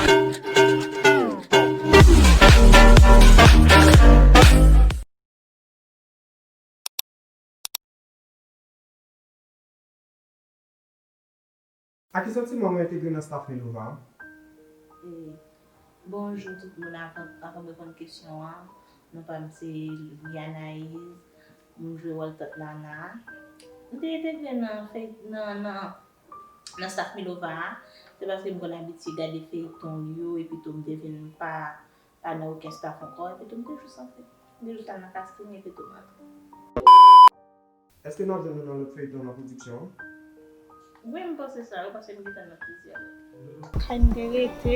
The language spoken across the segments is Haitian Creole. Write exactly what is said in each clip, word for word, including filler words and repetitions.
A ki santiman w entegre nan staff Milova a? E, bonjou tout moun, avan, avan m reponn kesyon an, non pa m se Louis Anaïs, m jwe wòl tant Lana. M te entegre nan fey, nan, nan, nan staff Milova a, se paske m konn abitye gade feyton yo, epi tou m te vin pa, pa nan okenn staff ankò, epi tou m te jis antre. M te jis al nan casting, epi tou m antre. Èske n ap jwenn ou nan lòt feyton nan pwodiksyon an? Wi, m panse sa wi, paske m gentan nan plizyè lòt. Kay m te rete,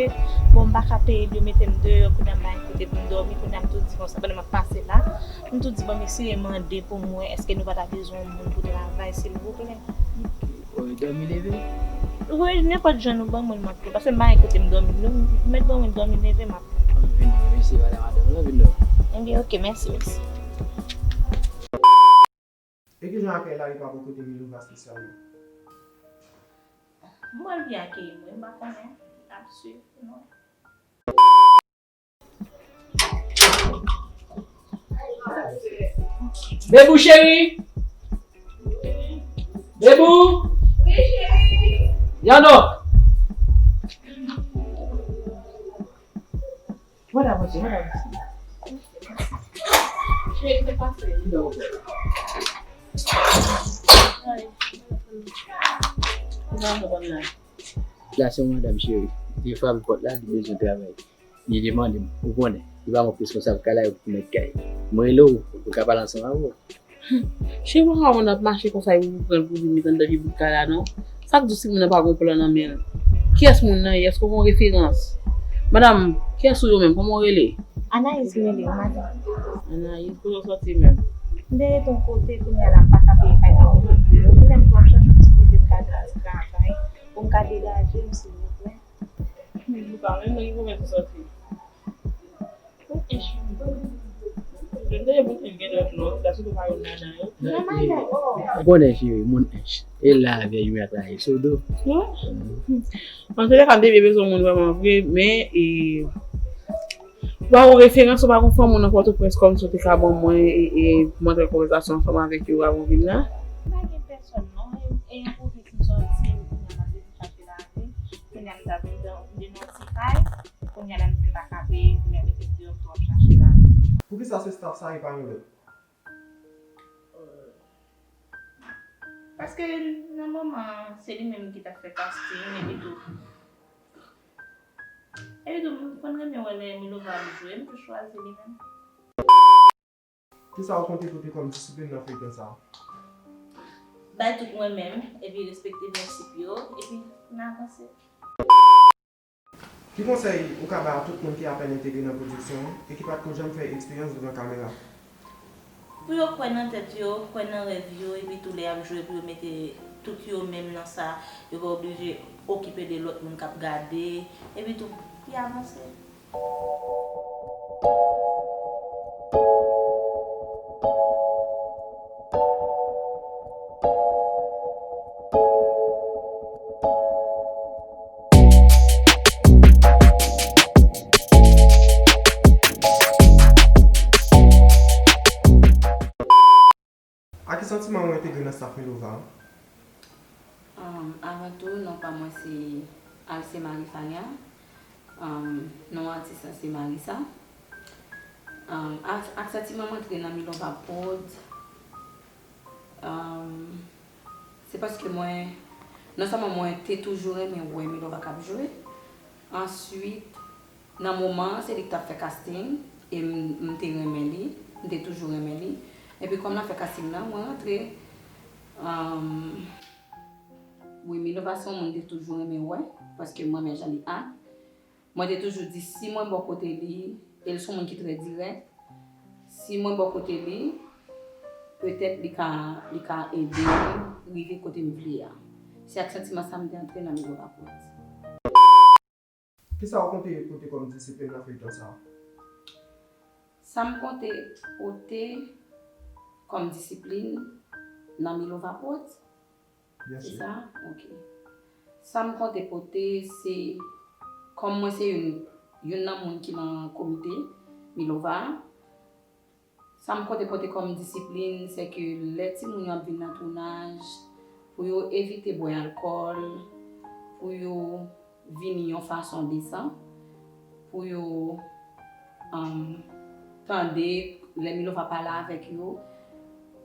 bon, m pa ka peye l, yo mete m deyò, kounye a m pa gen kote pou m dòmi, kounye a m tou di konsa, pandan m ap pase la, m tou di, bon, m eseye mande pou m wè, èske nou pa ta bezwen yon moun pou travay, silvouplè? Ou dòmi leve? Wi, nenpòt jan nou ban mwen l, m ap pran, paske m pa gen kote m dòmi, nou mèt ban mwen dòmi leve, m ap pran. Vin, vin, mesye, pale madanm lan, vin dòmi. Ebyen, oke, mèsi, mèsi. E kijan akèy la rive bò kote Milova espesyalman? M wè l byen akeyi m wi, m pa konnen, n ap swiv pou nou wè. Bebou cheri! Bebou! Wi cheri! Vyan donk! Mwen la, mwen la. Cheri, se pase. La se yon madanm cheri. Li frape pòt la, li bezwen travay. Li demande m, ou konnen, li pa m responsab kay la, yo ki mèt kay. Mwen rele w, pou ka pale ansanm avè w. Cheri, ou pa ka wè moun ap mache konsa epi pou pran l pou vin met anndan vye bout kay la non. Sa k di w si moun nan pa gon plan nan men l? Kiyès moun nan ye? Èske w gon referans? Madanm, kiyès ou yo menm? Kòman w rele? Anayis m rele w, madanm. Anayis, kote w sòti menm? M te rete yon kote, kounye a la m pa ka peye kay la, m rete deyò. Kounye a m tou ap chache yon ti kote m ka travay, pou m ka degaje m, silvouplè. Ou pa menm nan ki pwovens ou sòti? Ou konnen cheri, moun ench. E la avè yon ak la e sodo. Antoulèka, m te byen bezwen moun vrèman vre, men e, ou pa yon referans, ou pa yon fanm moun nan Pòtoprens kòmsi w te ka ban mwen e, e pou m antre an konvèsasyon ansanm avèk yo avan w vin la? M pa gen pèsòn non, e, e yon pwovens m sòti, m konnen m ap chache lavi, kounye a m ta vin dan, m te nan yon ti kay, kounye a la m di m pa ka peye, kounye a mete m deyò m tou ap chache lavi. Poukisa se staff sa e pa yon lòt? Paske nan moman an, se li menm ki t ap fè casting, epi tou. Epi tou, m konn renmen wè lè Milova ap jwe, m tou chwazi li menm. Kisa ou konte pote kòm disiplin nan feyton sa a? Bay tout mwen menm, epi respekte prensip yo, epi n avanse. Ki konsèy ou ka bay a tout moun ki apèn entegre nan pwodiksyon an e ki pa t ko janm fè eksperyans douvan kamera? Pou yo kwè nan tèt yo, kwè nan rèv yo, epi tou lè y ap jwe pou yo mete tout yo menm nan sa, yo pa oblije okipe de lòt moun k ap gade, epi tou, pou y avanse. A ki santiman ou entegre nan staff Milova a? Um, avan tou, non pa mwen se Alcé Marie Fania. Um, non atis la se Marissa. Um, ak, ak santiman m antre nan Milova Prod, um, se paske mwen, non sèlman mwen te toujou renmen wè Milova k ap jwe, answit, nan moman an, se li k t ap fè casting, e m, m te renmen li, m te toujou renmen li. Epi kòm l ap fè casting nan, mwen rantre. Um, wi, Milova se yon moun m te toujou renmen wè, paske m renmen jan li act. Mwen te toujou di si mwen bò kote li, e l se yon moun ki trè dirèk, si mwen bò kote li, petèt li ka, li ka ede m rive kote m vle a. Se ak santiman sa m te antre nan Milova Prod. Kisa ou konte pote kòm disiplin nan feyton sa a? Sa m konte pote kòm disiplin nan Milova Prod? Se sa? Ok. Sa m konte pote, se Kòm mwen se youn, youn nan moun ki nan komite Milova a, sa m konte pote kòm disiplin, se ke lè timoun yo ap vin nan tounaj, pou yo evite bwè alkòl, pou yo vini yon fason desan, pou yo, um, tande lè Milova pale avèk yo,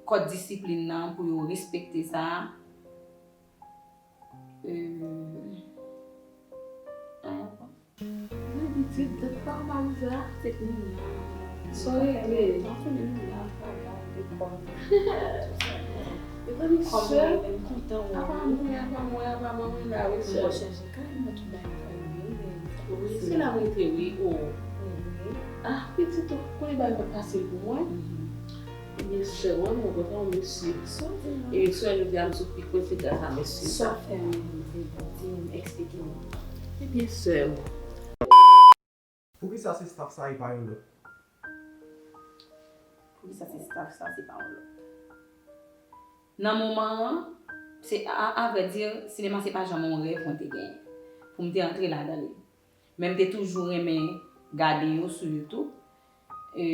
kòd disiplin nan, pou yo respekte sa. Euh, Dabitid, dat pa w pa rive a, se pou nou la. Sa w regle? Mezanmi, sè, m kontan wè w. Apa mwen, apa mwen, apa mwen, mwen la, wi, sè. Mwen chèche kay, mwen tout bagay kay byen, men wi, se la mwen te, wi, o. Ah, pitit, ou konnen bagay pa fasil pou mwen. Ebyen, sè mwen, mwen kontan wè w, mèsi. E sè, jodi a, m sot pi kwen, se gras a mèsi sa. Sa w fè menm, di m, eksplike m. Ebyen, sè m. Poukisa se staff sa e pa yon lòt? Poukisa se staff sa, se pa yon lòt? Nan moman an, se, a, a vrè di, sinema se pa janm yon rèv mwen te genyen pou m te antre ladan li. Men m te toujou renmen gade yo sou YouTube. E,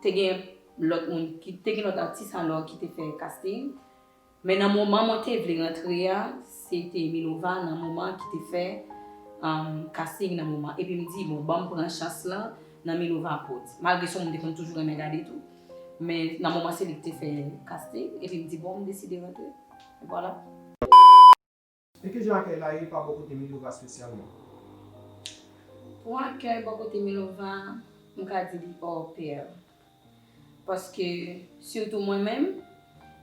te gen lòt moun, ki, te gen lòt atis alò ki te fè casting. Men nan moman mwen te vle rantre a, se te Milova nan moman ki te fè, um, casting nan moman. Epi m di, bon, ban m pran chans lan nan Milova Prodz. Malgre se yon moun m te konn toujou renmen gade tou. Men nan moman se li ki te fè casting. Epi m di, bon, m deside rantre. E vwala. E kijan akèy la ye pa bò kote Milova espesyalman? Pou akèy bò kote Milova, m ka di li hors pair. Paske, sitou mwen menm,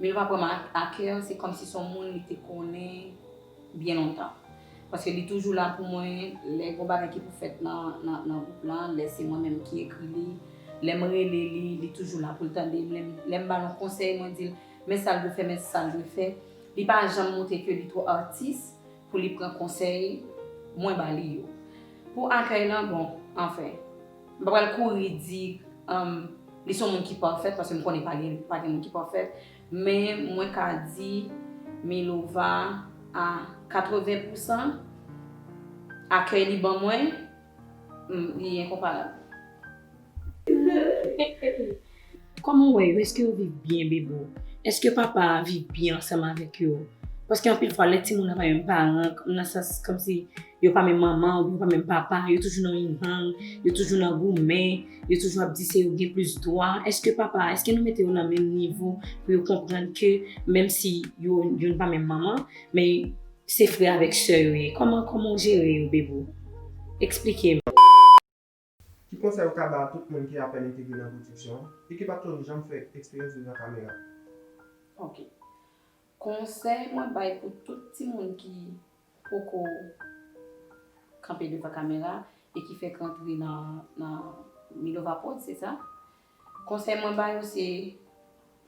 Milova pran m ak, ak kè, se kòmsi se yon moun li te konnen byen lontan. Paske li toujou la pou mwen, lè gon bagay ki pou fèt nan, nan, nan gwoup lan, lè se mwen menm ki ekri li, lè m rele li, li toujou la pou l tande m, lè m, lè m ba l yon konsèy, mwen di l, men sa l dwe fè, men sa l dwe fè. Li pa janm montre ke li twò atis pou li pran konsèy mwen ba li yo. Pou akèy lan, bon, anfen, m pa pral kouri di, um, li se yon moun ki pafèt, paske m konnen pa gen, pa gen moun ki pafèt, men mwen ka di Milova a katreven pousan, akèy li ban mwen, mm, li enkonparab. Kòman w wè yo? Èske yo viv byen, Bebo? Èske papa a viv byen ansanm avèk yo? Paske anpil fwa, lè timoun nan pa menm paran, nan sans kòmsi yo pa menm manman oubyen yo pa menm papa, yo toujou nan yon hang, yo toujou nan goumen, yo toujou ap di se yo gen plis dwa. Èske papa, èske nou mete yo nan menm nivo pou yo konprann ke menm si yo, youn pa menm manman, men se frè avèk sè yo ye? Kòman, kòman w jere yo, Bebo? Eksplike m. Ki konsèy ou ka ba tout moun ki apèn entegre nan pwodiksyon an e ki pa t konn janm fè eksperyans devan kamera? Ok. Konsèy mwen bay pou tout timoun ki poko kanpe devan kamera e ki fèk rantre nan, nan Milova Prod, se sa? Konsèy mwen ba yo se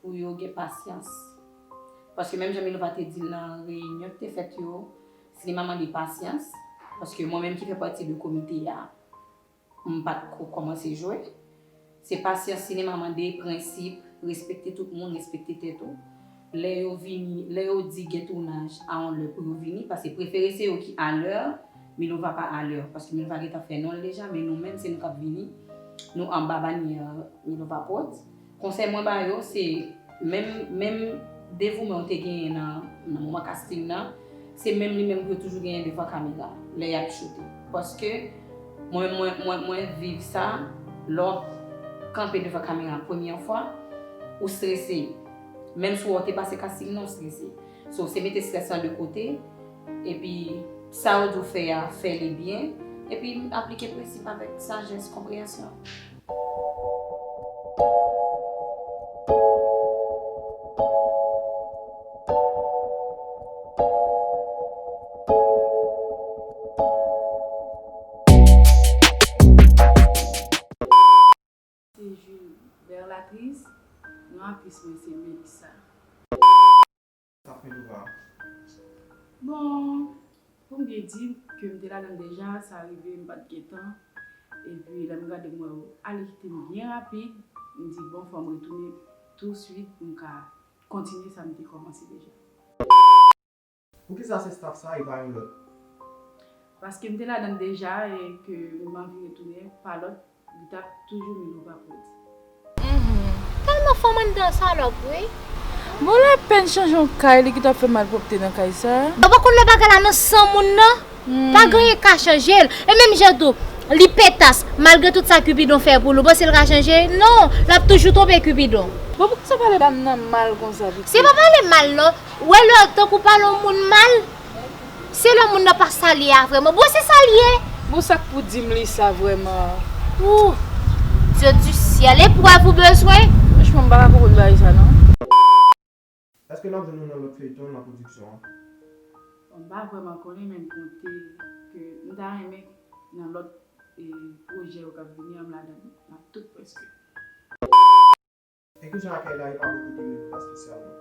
pou yo gen pasyans. Paske menm jan Milova te di l nan reyinyon ki te fèt yo, sinema mande pasyans. Paske mwen menm ki fè pati de komite a, m pa t ko kòmanse jwe. Se pasyans sinema mande, prensip, respekte tout moun, respekte tèt ou. Lè yo vini, lè yo di gen tounaj a yon lè pou yo vini, paske prefere se yo ki a lè, Milova pa a lè, paske Milova gentan fè non l deja, men nou menm se nou k ap vini, nou anba banyè Milova Prod. Konsèy mwen ba yo se menm, menm devouman yo te genyen nan, nan moman casting nan, se menm li menm pou yo toujou genyen devan kamera lè y ap choute. Paske mwen, mwen, mwen, mwen viv sa, lè w ap kanpe devan kamera premyè fwa, ou strese. Menm si w te pase casting nan, ou strese. So, se mete strès lan de kote, epi sa yo di w fè a, fè li byen, epi aplike prensip avèk sajès, konpreyansyon. Se Jules Berlatrice, non atis mwen se Melissa. Sa fè nou va. Bon, pou m byen di ke m te ladan l deja, sa rive m pa t gen tan. Epi lè m gade m wè yo ale kite m byen rapid, m di bon, fò m retounen touswit pou m ka kontinye sa m te kòmanse deja. Poukisa se staff sa e pa yon lòt? Paske m te ladan l deja e ke m anvi retounen, pa lòt, li t ap toujou Milouva pou l di. Tèlman fanm anndan salòp wi. Bon, lapèn chanje yon kay li ki t ap fè malpwòpte nan kay sa. Ou pa konn lè bagay la nan san moun nan? Pa gen anyen ka chanje l. E menm jan tou, li petas, malgre tout sa Cupidon fè pou li, ou panse l ka chanje? Non, l ap toujou tonbe Cupidon. Bon, poukisa w pale dam nan mal konsa, pitit? Se pa pale mal non. Ou wè lè tankou pale yon moun mal, se lè moun nan pa sa l ye a vrèman. Bon, se sa l ye. Bon, sa k pou di m li sa vrèman? Ou, Dye di syèl, eprèv ou bezwen? Franchman, m pa ka konprann bagay sa non. Èske n ap jwenn ou nan lòt feyton nan pwodiksyon an? Bon, m pa vrèman konnen, men m konte ke m ta renmen nan lòt e, pwojè yo k ap vini an, m ladan l, nan tout prèske. E kijan akèy la ye pa bokou de Milouva espesyalman?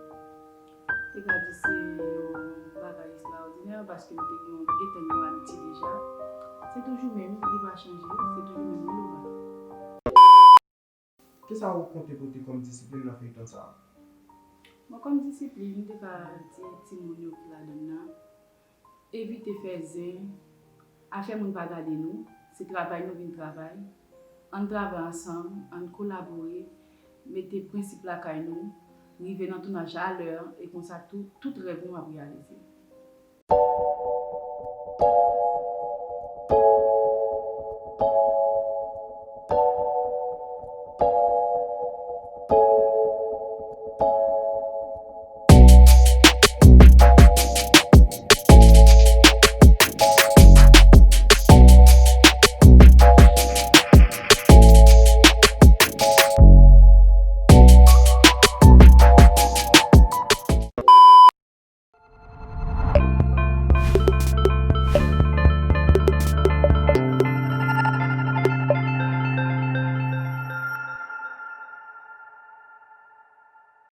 Te ka di se yon bagay ekstraòdinè paske m te gen yon etèn yon abitid deja. Se toujou menm, li pa chanje, se toujou menm Milouva. Kisa ou konte pote kòm disiplin nan feyton sa a? Bon, kòm disiplin, m te ka di timoun yo ki ladan l nan, evite fè zen, afè moun pa gade nou, se travay nou vin travay, ann travay ansanm, ann kolabore, mete prensip lakay nou, rive nan tounaj alè, e konsa tou, tout rèv nou ap reyalize.